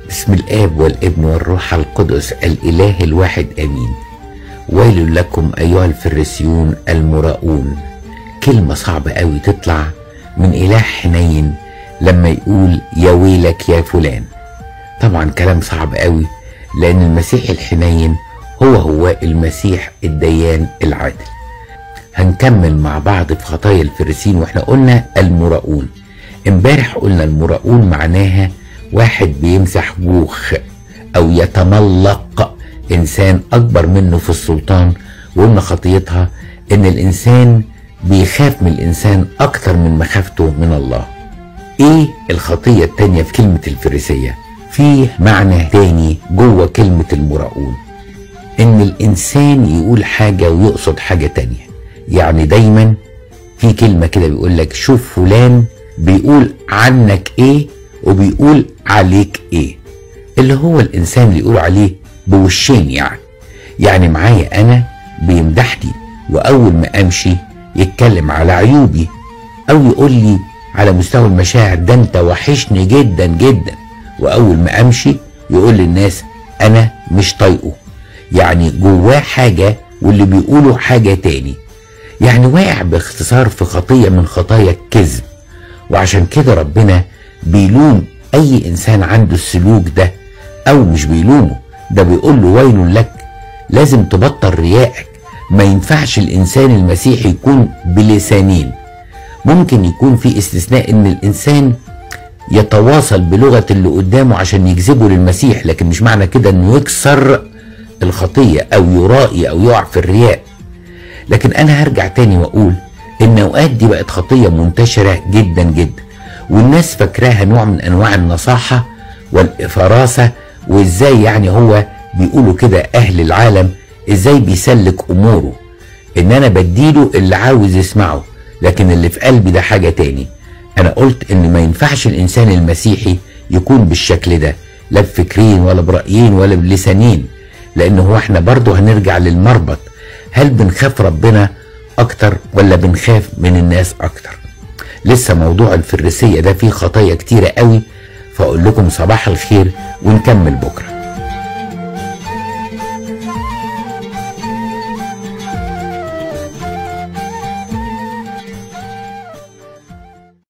بسم الآب والابن والروح القدس الإله الواحد آمين. ويل لكم أيها الفريسيون المراؤون. كلمة صعبة قوي تطلع من إله حنين لما يقول يا ويلك يا فلان. طبعا كلام صعب قوي، لأن المسيح الحنين هو المسيح الديان العادل. هنكمل مع بعض في خطايا الفريسيين، واحنا قلنا المراؤون. امبارح قلنا المراؤون معناها واحد بيمسح جوخ او يتملق انسان اكبر منه في السلطان، وقلنا خطيتها ان الانسان بيخاف من الانسان اكتر من مخافته من الله. ايه الخطية التانية في كلمة الفريسية؟ فيه معنى تاني جوه كلمة المراؤون، ان الانسان يقول حاجة ويقصد حاجة تانية. يعني دايما في كلمة كده بيقول لك شوف فلان بيقول عنك ايه وبيقول عليك ايه، اللي هو الانسان اللي يقول عليه بوشين. يعني معايا انا بيمدحني، واول ما امشي يتكلم على عيوبي، او يقول لي على مستوى المشاعر ده انت وحشني جدا جدا، واول ما امشي يقول للناس انا مش طايقه. يعني جواه حاجة واللي بيقوله حاجة تاني. يعني واقع باختصار في خطية من خطايا الكذب. وعشان كده ربنا بيلوم اي انسان عنده السلوك ده، او مش بيلومه، ده بيقول له ويل لك، لازم تبطل ريائك. ما ينفعش الانسان المسيحي يكون بلسانين. ممكن يكون في استثناء ان الانسان يتواصل بلغة اللي قدامه عشان يجذبه للمسيح، لكن مش معنى كده انه يكسر الخطية او يرائي او يقع في الرياء. لكن انا هرجع تاني واقول ان اوقات دي بقت خطية منتشرة جدا جدا، والناس فاكراها نوع من انواع النصاحة والفراسة، وازاي يعني هو بيقولوا كده اهل العالم ازاي بيسلك اموره، ان انا بديله اللي عاوز يسمعه لكن اللي في قلبي ده حاجة تاني. انا قلت ان ما ينفعش الانسان المسيحي يكون بالشكل ده، لا بفكرين ولا برأيين ولا بلسانين، لان هو احنا برضو هنرجع للمربط، هل بنخاف ربنا اكتر ولا بنخاف من الناس اكتر؟ لسه موضوع الفريسية ده فيه خطايا كتيرة قوي، فاقول لكم صباح الخير ونكمل بكرة.